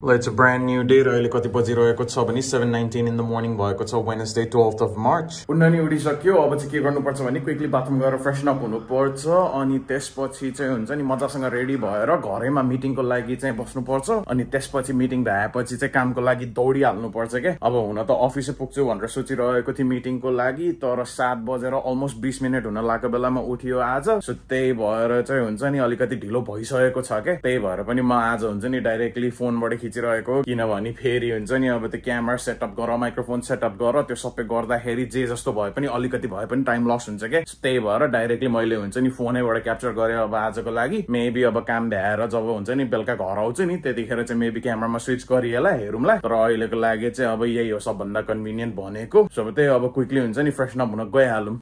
It's a brand new day. अहिले कति बजिरहेको छ भने 7:19 in the morning भएको छ Wednesday 12th of March. उड्न उडिसक्यो अब चाहिँ के गर्नुपर्छ भने क्विकली बाथरुम गएर फ्रेसन अप हुनुपर्छ अनि त्यसपछि चाहिँ हुन्छ नि मजासँग रेडी भएर घरैमा मिटिङको लागि चाहिँ बस्नुपर्छ अनि त्यसपछि मिटिङ भएपछि चाहिँ कामको लागि दौडिहाल्नुपर्छ के अब हुन त अफिसै पुग्छु भनेर सोचिरहेको थिएँ मिटिङको लागि तर 7 बजेर अलमोस्ट 20 मिनेट हुन लागेको बेलामा उठियो आज सो त्यही भएर चाहिँ हुन्छ नि अलिकति ढिलो भइसकेको छ के त्यही भएर पनि म आज हुन्छ नि डाइरेक्टली फोनबाट खिचिरहेको किनभने फेरि हुन्छ नि अब त्यो क्यामेरा सेटअप गर माइक्रोफोन सेटअप गर त्यो सबै गर्दाखेरि जे जस्तो भए पनि अलिकति भए पनि टाइम लस हुन्छ के त्यही भएर डाइरेक्टली मैले हुन्छ नि फोनैबाट क्याप्चर गरे अब आजको लागि मेबी अब काम भ्याएर जब हुन्छ नि बेलुका घर आउँछु नि त्यतिखेर चाहिँ मेबी क्यामेरामा स्विच गरिएला हेरौँला तर अहिलेको लागि चाहिँ अब यही हो सबभन्दा कन्भिनियन्ट भनेको सो त्यही अब क्विकली हुन्छ नि फ्रेसन अप हुन गइहालौँ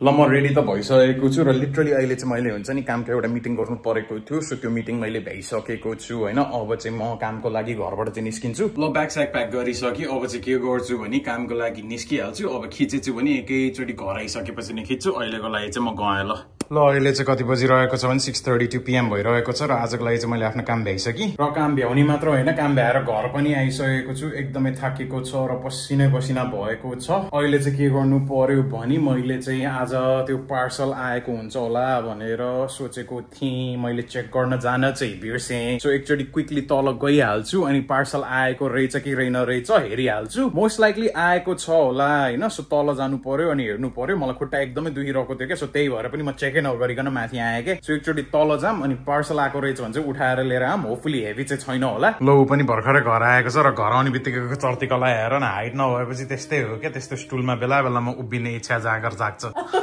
ल म रेडी त भइसकेको छु र लिटरली अहिले चाहिँ मैले हुन्छ नि कामको एउटा मिटिङ गर्नु परेको थियो सो त्यो मिटिङ मैले भ्याइसकेको छु होइन अब चाहिँ म कामको लागि घरबाट चाहिँ निस्किन्छु ल ब्याग स्याग प्याक गरिसकेँ अब चाहिँ के गर्छु भने कामको लागि निस्किहाल्छु अब खिचेछु भने एकैचोटि घर आइसकेपछि नै खिच्छु अहिलेको लागि चाहिँ म गएँ ल अहिले चाहिँ कति बजिरहेको छ भने 6:32 PM भइरहेको छ र आजको लागि चाहिँ मैले आफ्नो काम भ्याइसकेँ र काम भ्याउने मात्र होइन काम भ्याएर घर पनि आइसकेको छु एकदमै थाकेको छ र पसिनै पसिना भएको छ अहिले चाहिँ के गर्नु पर्यो भने मैले चाहिँ आज त्यो पार्सल आएको हुन्छ होला भनेर सोचेको थिएँ मैले चेक गर्न जान चाहिँ बिर्सेँ सो एकचोटि क्विकली तल गइहाल्छु अनि पार्सल आएको रहेछ कि रहेन रहेछ हेरिहाल्छु मोस्ट लाइकली आएको छ होला होइन सो तल जानु पर्यो अनि हेर्नु पर्यो मलाई खुट्टा एकदमै दुखिरहेको थियो क्या सो त्यही भएर पनि म चेकै नगरिकन माथि आएँ के सो एकचोटि तल जाम अनि पार्सल आएको रहेछ भने चाहिँ उठाएर लिएर आम होपफुली हेभी चाहिँ छैन होला ल ऊ पनि भर्खरै घर आएको छ र घर आउने बित्तिकै चर्तिकला हेर न हाइट नभएपछि त्यस्तै हो क्या त्यस्तो स्टुलमा बेला बेलामा उभिने इच्छा जागर जाग्छ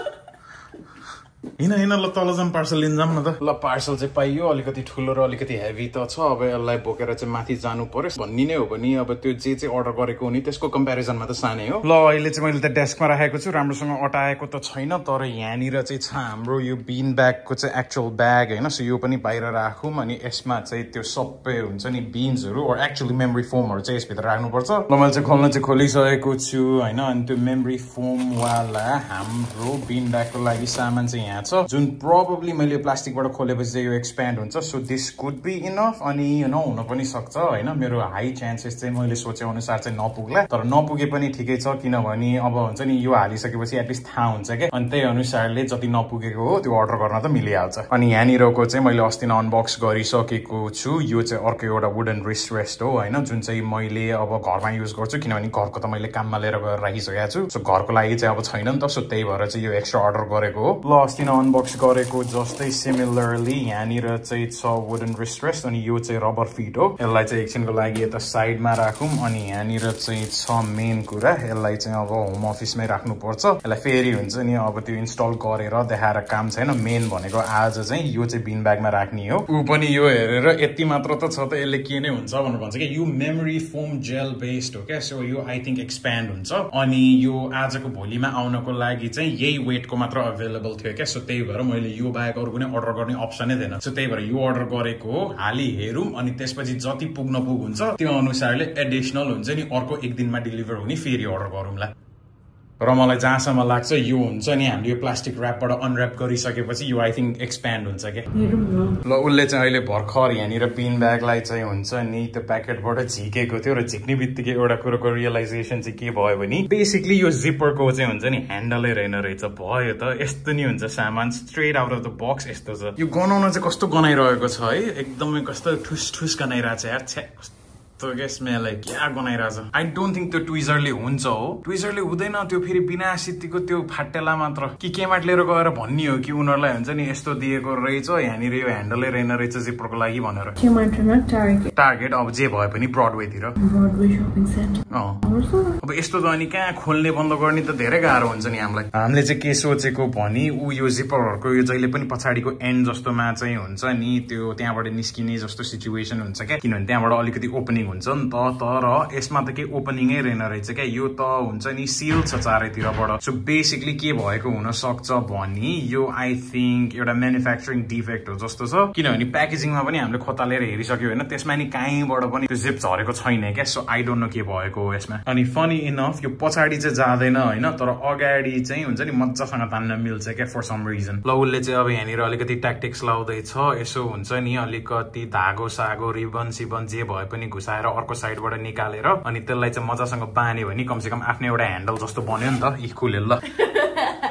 हिँड हिँड ल तल जाम पार्सल लिन जाम न त ल पार्सल चाहिँ पाइयो अलिकति ठुलो र अलिकति हेभी त छ अब यसलाई बोकेर चाहिँ माथि जानु पर्यो भन्ने नै हो भने अब त्यो जे चाहिँ अर्डर गरेको हो नि त्यसको कम्पेरिजनमा त सानै हो ल अहिले चाहिँ मैले त डेस्कमा राखेको छु राम्रोसँग अटाएको त छैन तर यहाँनिर चाहिँ छ हाम्रो यो बिन ब्यागको चाहिँ एक्चुअल ब्याग होइन सो यो पनि बाहिर राखौँ अनि यसमा चाहिँ त्यो सबै हुन्छ नि बिन्सहरू एक्चुअली मेमोरी फोमहरू चाहिँ यसभित्र राख्नुपर्छ ल मैले चाहिँ खोल्न चाहिँ खोलिसकेको छु होइन अनि त्यो मेमोरी फोमवाला हाम्रो बिन ब्यागको लागि सामान चाहिँ यहाँ जुन प्रोबेबली मैले प्लास्टिकबाट खोलेपछि चाहिँ यो एक्सप्यान्ड हुन्छ so this could be enough अनि नहुन पनि सक्छ होइन मेरो हाई चान्सेस चाहिँ मैले सोचे अनुसार चाहिँ नपुग्ला तर नपुगे पनि ठिकै छ किनभने अब हुन्छ नि यो हालिसकेपछि एटलिस्ट थाहा हुन्छ क्या अनि त्यही अनुसारले जति नपुगेको हो त्यो अर्डर गर्न त मिलिहाल्छ अनि यहाँनिरको चाहिँ मैले अस्ति नै अनबक्स गरिसकेको छु यो चाहिँ अर्को एउटा वुडन रिस्ट रेस्ट हो होइन जुन चाहिँ मैले अब घरमा युज गर्छु किनभने घरको त मैले काममा लिएर गएर राखिसकेको छु सो घरको लागि चाहिँ अब छैन नि त सो त्यही भएर चाहिँ यो एक्स्ट्रा अर्डर गरेको हो ल अस्ति नै अनबक्स गरेको जस्तै सिमिलरली यहाँनिर चाहिँ छ वुडन रिस्ट रेस्ट अनि यो चाहिँ रबर फिट हो यसलाई चाहिँ एकछिनको लागि यता साइडमा राखौँ अनि यहाँनिर चाहिँ छ मेन कुरा यसलाई चाहिँ अब होम अफिसमै राख्नुपर्छ यसलाई फेरि हुन्छ नि अब त्यो इन्स्टल गरेर देखाएर काम छैन मेन भनेको आज चाहिँ यो चाहिँ बिन ब्यागमा राख्ने हो ऊ पनि यो हेरेर यति मात्र त छ त यसले के नै हुन्छ भनेर भन्छ कि यो मेमोरी फोम जेल बेस्ड हो क्या सो यो आई थिङ्क एक्सप्यान्ड हुन्छ अनि यो आजको भोलिमा आउनको लागि चाहिँ यही वेटको मात्र अभाइलेबल थियो क्या सो त्यही भएर मैले यो बाहेक अरू कुनै अर्डर गर्ने अप्सनै थिएन सो त्यही भएर यो अर्डर गरेको हो हाली हेरौँ अनि त्यसपछि जति पुग्न पुग हुन्छ त्यो अनुसारले एडिसनल हुन्छ नि अर्को एक दिनमा डेलिभर हुने फेरि अर्डर गरौँला र मलाई जहाँसम्म लाग्छ यो हुन्छ नि हामीले यो प्लास्टिक ऱ्यापबाट अनऱ्याप गरिसकेपछि यो आई थिङ्क एक्सप्यान्ड हुन्छ क्या ल उसले चाहिँ अहिले भर्खर यहाँनिर पिन ब्यागलाई चाहिँ हुन्छ नि त्यो प्याकेटबाट झिकेको थियो र झिक्ने बित्तिकै एउटा कुरोको रियलाइजेसन चाहिँ के भयो भने बेसिकली यो जिपरको चाहिँ हुन्छ नि ह्यान्डलै रहेन रहेछ भयो त यस्तो नि हुन्छ सामान straight out of the box यस्तो छ यो गनाउन चाहिँ कस्तो गनाइरहेको छ है एकदमै कस्तो ठुस ठुस गनाइरहेको छ यार छ्या तो स्मेल क्या गनाइरहेछ आई डोन्ट थिङ्क त्यो ट्विजरले हुन्छ हो ट्विजरले हुँदैन त्यो फेरि बिना सित्तीको त्यो फाटेला मात्र कि केमाट लिएर गएर भन्ने हो कि उनीहरूलाई हुन्छ नि यस्तो दिएको रहेछ यहाँनिर यो ह्यान्डलै रहेन रहेछ जिपरको लागि भनेर टार्गेट अब जे भए पनि ब्रडवेतिर अब यस्तो त अनि कहाँ खोल्ने बन्द गर्ने त धेरै गाह्रो हुन्छ नि हामीलाई हामीले चाहिँ के सोचेको भने ऊ यो जिपरहरूको यो जहिले पनि पछाडिको एन्ड जस्तोमा चाहिँ हुन्छ नि त्यो त्यहाँबाट निस्किने जस्तो सिचुएसन हुन्छ क्या किनभने त्यहाँबाट अलिकति ओपनिङ हुन्छ नि त तर यसमा त केही ओपनिङै रहेन रहेछ क्या यो त हुन्छ नि सिल छ चारैतिरबाट सो बेसिकली के भएको हुन सक्छ भने यो आई थिङ्क एउटा म्यानुफ्याक्चरिङ डिफेक्ट हो जस्तो छ किनभने प्याकेजिङमा पनि हामीले खोतालेर हेरिसक्यो होइन त्यसमा नि कहीँबाट पनि त्यो जिप झरेको छैन क्या सो आई डोन्ट नो के भएको हो यसमा अनि फनी इनफ यो पछाडि चाहिँ जाँदैन होइन तर अगाडि चाहिँ हुन्छ नि मजासँग तान्न मिल्छ क्या फर सम रिजन ल उसले चाहिँ अब यहाँनिर अलिकति ट्याक्टिक्स लाउँदैछ यसो हुन्छ नि अलिकति धागो सागो रिबन सिबन जे भए पनि घुसा घुसाएर अर्को साइडबाट निकालेर अनि त्यसलाई चाहिँ मजासँग बान्यो भने कमसेकम आफ्नो एउटा ह्यान्डल जस्तो बन्यो नि त यी खुले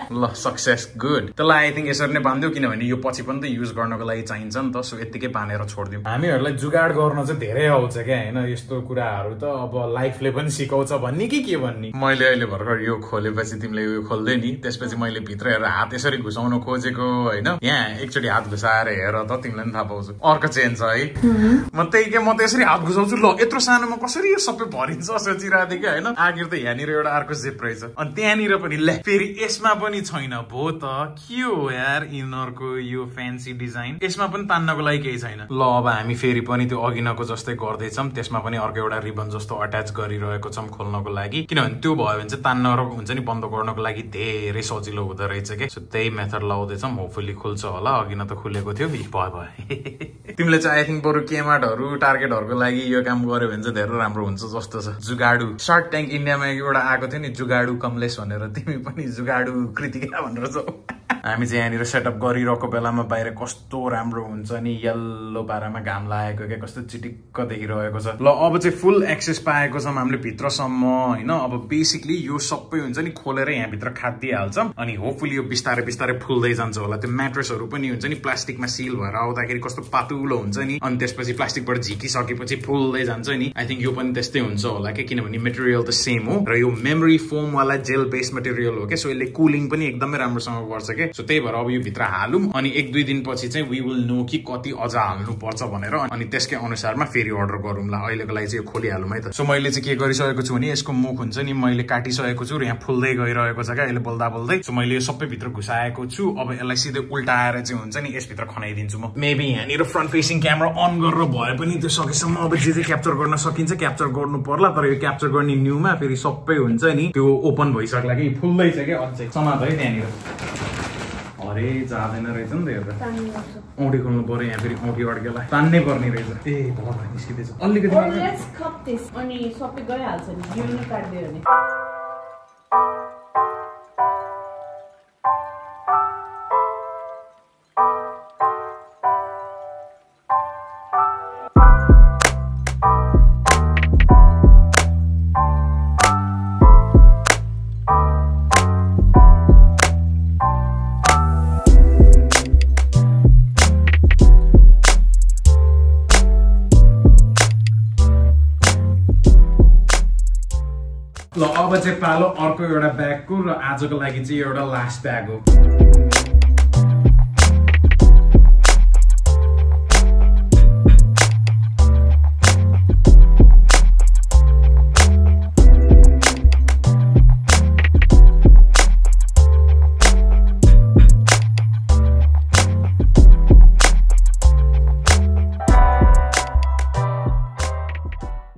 ल सक्सेस गुड त्यसलाई आई थिंक यसरी नै बान्दियो किनभने यो पछि पनि त युज गर्नको लागि चाहिन्छ नि त सो यतिकै बानेर छोड्दियौ हामीहरुलाई जुगाड गर्न चाहिँ धेरै आउँछ क्या हैन यस्तो कुराहरु त अब लाइफले पनि सिकाउँछ भन्ने के भन्ने मैले अहिले भर्खर यो खोलेपछि तिमीले यो खोल्दै नि त्यसपछि मैले भित्र हेरेर हात यसरी घुसाउन खोजेको हैन यहाँ एकचोटी हात घुसाएर हेर त तिमीलाई पनि थाहा पाउँछ अर्को चेन्ज छ है म त यसरी हात घुसाउँछु ल यत्रो सानोमा कसरी यो सबै भरिन्छ सोचिरहेको थिएँ हैन आखिर त यहाँनिर एउटा अर्को जिप रहेछ अनि त्यहाँनिर पनि ले फेरि यसमा पनि छैन भो त के हो यार इनरको यो फ्यान्सी डिजाइन यसमा पनि तान्नको लागि केही छैन ल अब हामी फेरि पनि त्यो अघिनको जस्तै गर्दैछौं त्यसमा पनि अर्को एउटा रिबन जस्तो अट्याच गरिरहेको छौं खोल्नको लागि किनभने त्यो भयो भने चाहिँ तान्न हुन्छ नि बन्द गर्नको लागि धेरै सजिलो हुँदो रहेछ के सो त्यही मेथड लाउँदैछौं होपफुली खुल्छ होला अघि न त खुलेको थियो भयो तिमीले चाहिँ आई थिंक बरु केमाटहरु टार्गेटहरुको लागि यो काम गर्यो भने चाहिँ धेरै राम्रो हुन्छ जस्तो छ जुगाडु शार्क ट्याङ्क इन्डियामा एउटा आएको थियो नि जुगाडु कमलेश भनेर तिमी पनि जुगाडु कृतिका भनेर छौ हामी चाहिँ यहाँनिर सेटअप गरिरहेको बेलामा बाहिर कस्तो राम्रो हुन्छ नि येल्लो पारामा घाम लागेको के कस्तो चिटिक्क देखिरहेको छ ल अब चाहिँ फुल एक्सेस पाएको छौं हामीले भित्रसम्म हैन अब बेसिकली यो सबै हुन्छ नि खोलेर यहाँ भित्र खादिहाल्छौं अनि होपफुली यो बिस्तारै बिस्तारै फुल्दै जान्छ होला त्यो म्याट्रेसहरु पनि हुन्छ नि प्लास्टिकमा सिल भएर आउँदाखेरि कस्तो पातुलो हुन्छ नि अनि त्यसपछि प्लास्टिकबाट झिकिसकेपछि फुल्दै जान्छ नि आई थिंक यो पनि त्यस्तै हुन्छ होला के किनभने मटेरियल त सेम हो र यो मेमोरी फोम वाला जेल बेस्ड मटेरियल हो के सो यसले कुलिङ पनि एकदमै राम्रोसँग गर्छ के सो त्यही भएर अब यो भित्र हालौं अनि 1-2 दिनपछि चाहिँ वी विल नो कि कति अझ हाल्नु पर्छ भनेर अनि त्यसकै अनुसारमा फेरि अर्डर गरौँला अहिलेको लागि चाहिँ यो खोलिहालौँ है त सो मैले चाहिँ के गरिसकेको छु भने यसको मुख हुन्छ नि मैले काटिसकेको छु र यहाँ फुल्दै गइरहेको छ क्या अहिले बोल्दा बोल्दै सो मैले यो सबै भित्र घुसाएको छु अब यसलाई सिधै उल्टाएर चाहिँ हुन्छ नि यसभित्र खनाइदिन्छु म मेबी यहाँनिर फ्रन्ट फेसिङ क्यामेरा अन गरेर भए पनि त्यो सकेसम्म अब जे क्याप्चर गर्न सकिन्छ क्याप्चर गर्नु पर्ला तर यो क्याप्चर गर्ने न्यूमा फेरि सबै हुन्छ नि त्यो ओपन भइसक्ला कि फुल्दै छ क्या अझै समात है त्यहाँनिर अरे जाँदैन रहेछ नि त हेर्दा औँठी खोल्नु पर्यो यहाँ फेरि औँठी अड्केलाई तान्नै पर्ने रहेछ ए भर निस्किँदैछ अलिकति अनि सबै गइहाल्छ नि यो नि काट्दियो भने ल अब चाहिँ पालो अर्को एउटा ब्यागको र आजको लागि चाहिँ एउटा लास्ट ब्याग हो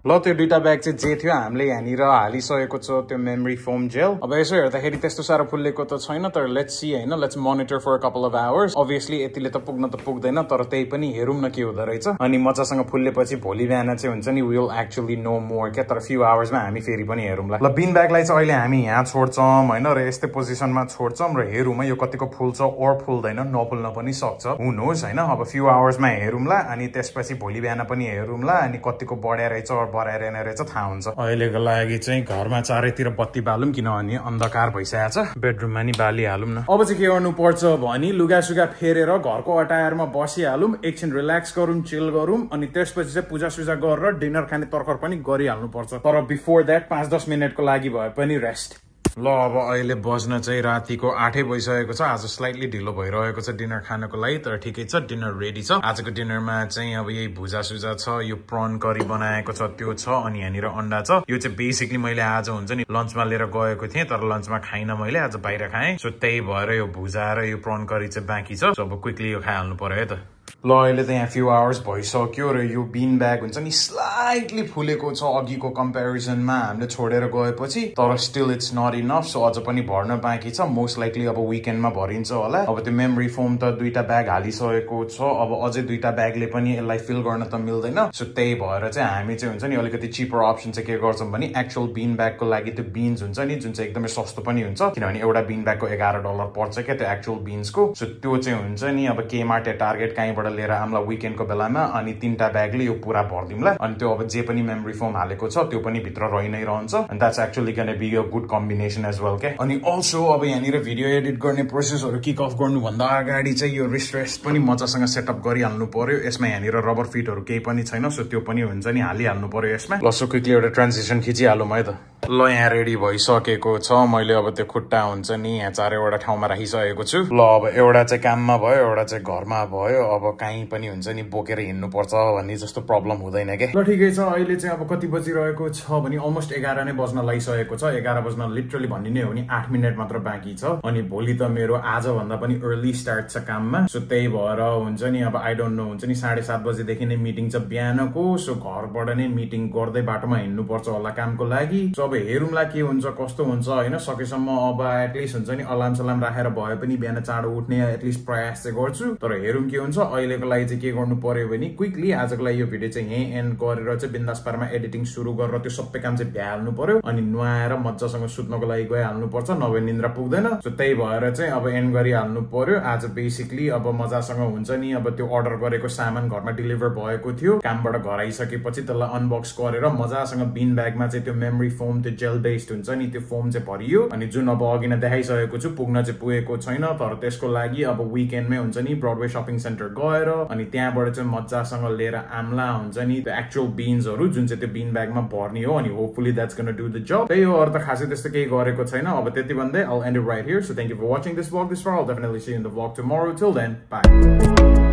ल त्यो दुईटा ब्याग चाहिँ जे थियो हामीले यहाँनिर हालिसकेको छ त्यो मेमोरी फोम जेल अब यसो हेर्दाखेरि त्यस्तो साह्रो फुलेको त छैन तर लेट्स सी हैन let's monitor for a couple of hours obviously यतिले त पुग्न त पुग्दैन तर त्यही पनि हेरौँ न के हुँदो रहेछ अनि मजासँग फुल्लेपछि भोलि बिहान चाहिँ हुन्छ नि विल एक्चुअली नो मोर क्या तर फ्यु आवर्समा हामी फेरि पनि हेरौँला ल बिन ब्यागलाई चाहिँ अहिले हामी यहाँ छोड्छौँ हैन र यस्तै पोजिसनमा छोड्छौँ र हेरौँ यो कतिको फुल्छ ओर फुल्दैन नफुल्न पनि सक्छ हु नोज हैन अब फ्यु आवर्समा हेरौँला अनि त्यसपछि भोलि बिहान पनि हेरौँला अनि कतिको बढ्या रहेछ बढाएर रहेछ थाहा हुन्छ अहिलेको लागि चाहिँ घरमा चारैतिर बत्ती बालौँ किनभने अन्धकार भइसकेको छ बेडरुममा नि बालिहालौँ न अब चाहिँ के गर्नु पर्छ भने लुगासुगा फेरेर घरको अटायरमा बसिहालौँ एकछिन रिल्याक्स गरौँ चिल गरौँ अनि त्यसपछि चाहिँ पूजा सुजा गरेर डिनर खाने तर्खर पनि गरिहाल्नु पर्छ तर बिफोर द्याट 5-10 मिनटको लागि भए पनि रेस्ट ल अब अहिले बज्न चाहिँ रातिको 8 बजिसकेको छ आज स्लाइटली ढिलो भइरहेको छ डिनर खानको लागि तर ठिकै छ डिनर रेडी छ आजको डिनरमा चाहिँ अब यही भुजा सुजा छ यो प्रन करी बनाएको छ त्यो छ अनि यहाँनिर अन्डा छ यो चाहिँ बेसिकली मैले आज हुन्छ नि लन्चमा लिएर गएको थिएँ तर लन्चमा खाइन मैले आज बाहिर खाएँ सो त्यही भएर यो भुजा र यो प्रन करी चाहिँ बाँकी छ सो अब क्विकली यो खाइहाल्नु पर्यो है त ल अहिले त यहाँ फ्यु आवर्स भइसक्यो र यो बिन ब्याग हुन्छ नि स्लाइटली फुलेको छ अघिको कम्पेरिजनमा हामीले छोडेर गएपछि तर still it's not enough so अझ पनि भर्न बाँकी छ मोस्ट लाइकली अब विकेन्डमा भरिन्छ होला अब त्यो मेमोरी फोम त दुईटा ब्याग हालिसकेको छ अब अझै दुईटा ब्यागले पनि यसलाई फिल गर्न त मिल्दैन सो त्यही भएर चाहिँ हामी चाहिँ हुन्छ नि अलिकति चिपर अप्सन चाहिँ के गर्छौँ भने एक्चुअल बिन ब्यागको लागि त्यो बिन्स हुन्छ नि जुन चाहिँ एकदमै सस्तो पनि हुन्छ किनभने एउटा बिन ब्यागको $11 पर्छ क्या त्यो एक्चुअल बिन्सको सो त्यो चाहिँ हुन्छ नि अब केमार्ट या टार्गेट कहीँबाट लिएर आउँला विकेन्डको बेलामा अनि 3टा ब्यागले यो पुरा भर्दिउँला अनि त्यो अब जे पनि मेमोरी फोम हालेको छ त्यो पनि भित्र रहि नै रहन्छ and that's actually going to be a good combination as well के अनि also अब यहाँनिर भिडियो एडिट गर्ने प्रोसेसहरु किक अफ गर्नु भन्दा अगाडि चाहिँ यो रिस्ट पनि मजासँग सेटअप गरिहाल्नु पर्यो यसमा यहाँनिर रबर फिटहरु केही पनि छैन सो त्यो पनि हुन्छ नि हालिहाल्नु पर्यो यसमा ल सो क्विकली एउटा ट्रान्जिसन खिचिहालौँ है त ल यहाँ रेडी भइसकेको छ मैले अब त्यो खुट्टा हुन्छ नि यहाँ चारैवटा ठाउँमा राखिसकेको छु ल अब एउटा चाहिँ काममा भयो एउटा चाहिँ घरमा भयो अब कहीँ पनि हुन्छ नि बोकेर हिँड्नु पर्छ भन्ने जस्तो प्रब्लम हुँदैन के ल ठिकै छ अहिले चाहिँ अब कति बजिरहेको छ भने अलमोस्ट 11 नै बज्न लागिसकेको छ 11 बज्न लिटरली भन्ने नै हो नि 8 मिनेट मात्र बाँकी छ अनि भोलि त मेरो आज भन्दा पनि अर्ली स्टार्ट छ काममा सो त्यही भएर हुन्छ नि अब आई डोन्ट नो हुन्छ नि 7:30 बजेदेखि नै मिटिङ छ बिहानको सो घरबाट नै मिटिङ गर्दै बाटोमा हिँड्नु पर्छ होला कामको लागि सो अब हेरौँला के हुन्छ कस्तो हुन्छ हैन सकेसम्म अब एटलिस्ट हुन्छ नि अलार्म सलाम राखेर भए पनि बिहान चाँडो उठ्ने एटलिस्ट प्रयास चाहिँ गर्छु तर हेरौँ के हुन्छ अहिलेको लागि चाहिँ के गर्नु पर्यो भने क्विकली आजको लागि यो भिडियो चाहिँ यही एन्ड गरेर चाहिँ बिन्दास पारमा एडिटिङ सुरु गरेर त्यो सबै काम चाहिँ भ्याइहाल्नु पर्यो अनि नुहाएर मजासँग सुत्नको लागि गइहाल्नु पर्छ नभए निन्द्रा पुग्दैन सो त्यही भएर चाहिँ अब एन्ड गरिहाल्नु पर्यो आज बेसिकली अब मजासँग हुन्छ नि अब त्यो अर्डर गरेको सामान घरमा डेलिभर भएको थियो कामबाट घर आइसकेपछि त्यसलाई अनबक्स गरेर मजासँग बिन ब्यागमा चाहिँ त्यो मेमोरी फोम त्यो जेल बेस्ड हुन्छ नि त्यो फोम चाहिँ भरियो अनि जुन अब अघि नै देखाइसकेको छु पुग्न चाहिँ पुगेको छैन तर त्यसको लागि अब विकेन्डमै हुन्छ नि ब्रडवे शपिङ सेन्टर गएर अनि त्यहाँबाट चाहिँ मजासँग लिएर आम्ला हुन्छ नि त्यो एक्चुअल बिन्सहरु जुन चाहिँ त्यो बिन ब्यागमा भर्ने हो अनि hopefully that's gonna do the job त्यही हो अरु त खासै त्यस्तो केही गरेको छैन अब त्यति भन्दै I'll end it right here so thank you for watching this vlog this far I'll definitely see you in the vlog tomorrow till then bye